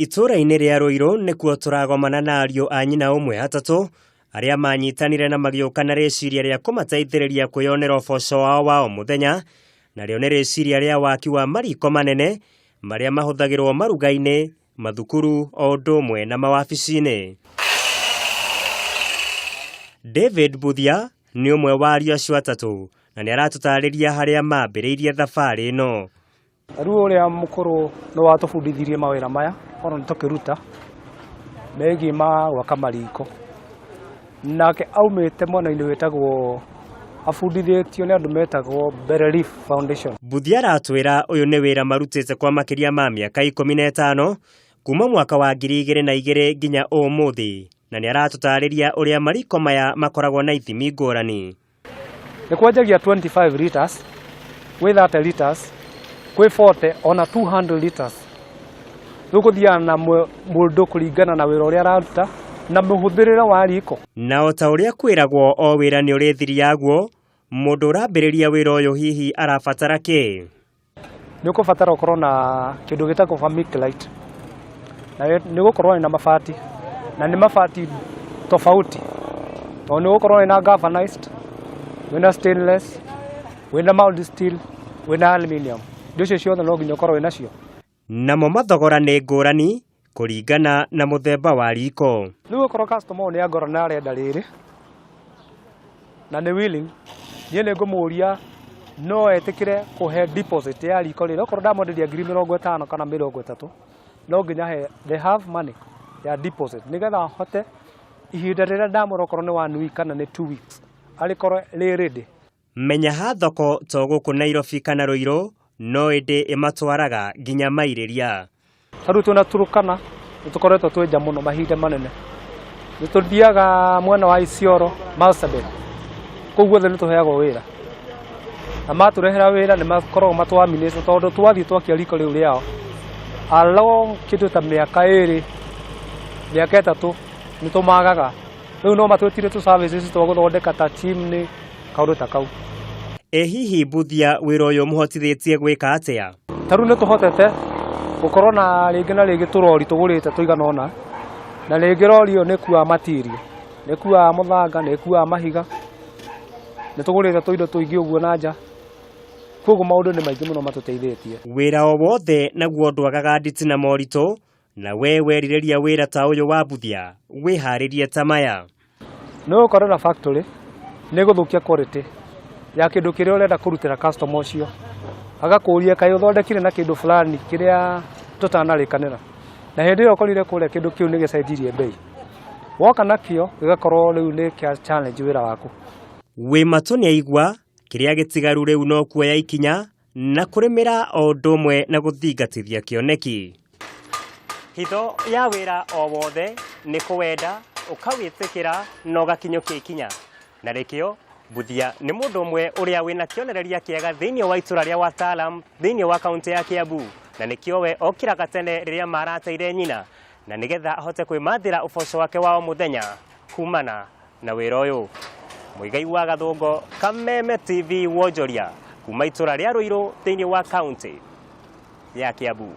Itũũra-inĩ rĩa Rũirũ nĩkuo tũragomana na ariũ a nyina ũmwe atatũ arĩa manyitanire na magĩũka na rĩciria rĩa kũmateithĩrĩria kwĩyonera ũboco wao wa o mũthenya, narĩo nĩ rĩciria rĩa waki wa mariko manene marĩa mahũthagĩrwo maruga-inĩ, mathukuru o ũndũ ũmwe na mawabici-inĩ. David Buthia nĩ ũmwe wa ariũ acio atatũ na nĩ aratũtarĩria harĩa mambĩrĩirie thabarĩ ĩno. Rĩu ũrĩa mũkũrũ nĩ watũbundithirie mawĩra maya ona nĩ tũkĩruta megiĩ ma gwaka mariko. Nake aumĩte mwena-inĩ wĩtagwo abundithĩtio nĩ andũ metagwo Berelief Foundation. Mbuthia aratwĩra ũyũ nĩ wĩra marutĩte kwa makĩria ma mĩaka 15 kuma mwaka wa 2002 nginya ũmũthĩ, na nĩ aratũtarĩria ũrĩa mariko maya makoragwo na ithimi ngũrani. Nĩ kwanjagia 25 liters, gwĩ 30 liters, kwĩ 40 ona 200 liters. Rĩu gũthiaga na mũndũ kũringana na wĩra ũrĩa araruta na mũhũthĩrĩre wa riko. Na o ta ũrĩa kwĩragwo o wĩra nĩ ũrĩ thiri yaguo, mũndũ ũrambĩrĩria wĩra ũyũ hihi arabatara kĩ? Nĩ ũkũbatara ũkorwo na kĩndũ gĩtagwo vermiculite, na nĩ ũgũkorwo wĩna mabati, na nĩ mabati tofauti, tondũ nĩ ũgũkorwo wĩna galvanized, wĩna stainless, wĩna mild steel, wĩna aluminium. Indo icio ciothe no nginya ũkorwo wĩnacio. Namo mathogora nĩ ngũrani kũringana na mũthemba wa riko. Rĩu okorwo customer ũyũ nĩ angora na arenda rĩrĩ na nĩ willing, niĩ nĩ ngũmũria no etĩkĩre kũhe deposit ya riko rĩrĩ. Okorwo ndamwenderia 50,000 kana 30, no nginya ahe the half money ya deposit nĩgetha ahote ihinda rĩrĩa ndamwĩra okorwo nĩ one week kana nĩ 2 weeks arĩkorwo rĩ ready. Menya ha thoko to gũkũ Nairobi kana Ruiru, no ĩndĩ ĩmatwaraga nginya mairĩria. Ta rĩu twĩna Turkana nĩ tũkoretwo twĩ nja mũno mahinda manene. Nĩ tũthiaga mwena wa Isiolo, Marsabit, kũu guothe nĩ tũheagwo wĩra. Na matũrehera wĩra nĩ makoragwo matwaminĩte tondũ twathiĩ twakia riko rĩu rĩao along kĩndũ ta mĩaka 2, mĩaka 3 nĩ tũmagaga. Rĩu no matwĩtire tũ services twa gũthondeka ta chimney, kaũndũ ta kau. Ĩ hihi Mbuthia wĩra ũyũ ũmũhotithĩtie gwĩka atĩa? Ta rĩu nĩ tũhotete gũkorwo na rĩngĩ na rĩngĩ tũrori tũgũrĩte tũigana ũna, na rĩngĩ rori ĩyo nĩ ĩkuaga material, nĩ ĩkuaga mũthanga, nĩ ĩkuaga mahiga, nĩ tũgũrĩte tũindo tũingĩ ũguo na nja, koguo maũndũ nĩ maingĩ mũno matũteithĩtie. Wĩra o wothe naguo ndwagaga nditi na moritũ, na we werirĩria wĩra ta ũyũ wa Mbuthia wĩharĩrie ta maya. Nĩ ũgũkorwo na factory nĩ ĩgũthũkia quality ya kĩndũ kĩrĩa ũrenda kũrutĩra customer ũcio, agakũria kaĩ ũthondekire na kĩndũ fulani kĩrĩa tũtanarĩkanĩra, na hĩndĩ ĩyo ũkorire kũrĩa kĩndũ kĩu nĩ gĩcenjirie mbei, woka nakĩo gĩgakorwo rĩu nĩ kĩa challenge wĩra waku. Wĩ matũ nĩ aigua, kĩrĩa gĩtigaru rĩu no kuoya ikinya na kũrĩmĩra o ũndũ ũmwe na gũthingatithia kĩoneki. Hitho ya wĩra o wothe nĩ kũwenda, ũkawĩtĩkĩra na ũgakinyũkia ikinya. Na rĩkĩo Mbuthia nĩ mũndũ ũmwe ũrĩa wĩna kĩonereria kĩega thĩinĩ wa itũra rĩa Watalam thĩinĩ wa kaũntĩ ya Kiambu, na nĩkĩo we okĩraga tene rĩrĩa marateire nyina, na nĩgetha ahote kwĩmathĩra ũboco wake wa o mũthenya kumana na wĩra ũyũ. Mũigai wa Gathũngo, Kameme TV wonjoria kuma itũra rĩa Ruiru thĩinĩ wa kaũntĩ ya Kiambu.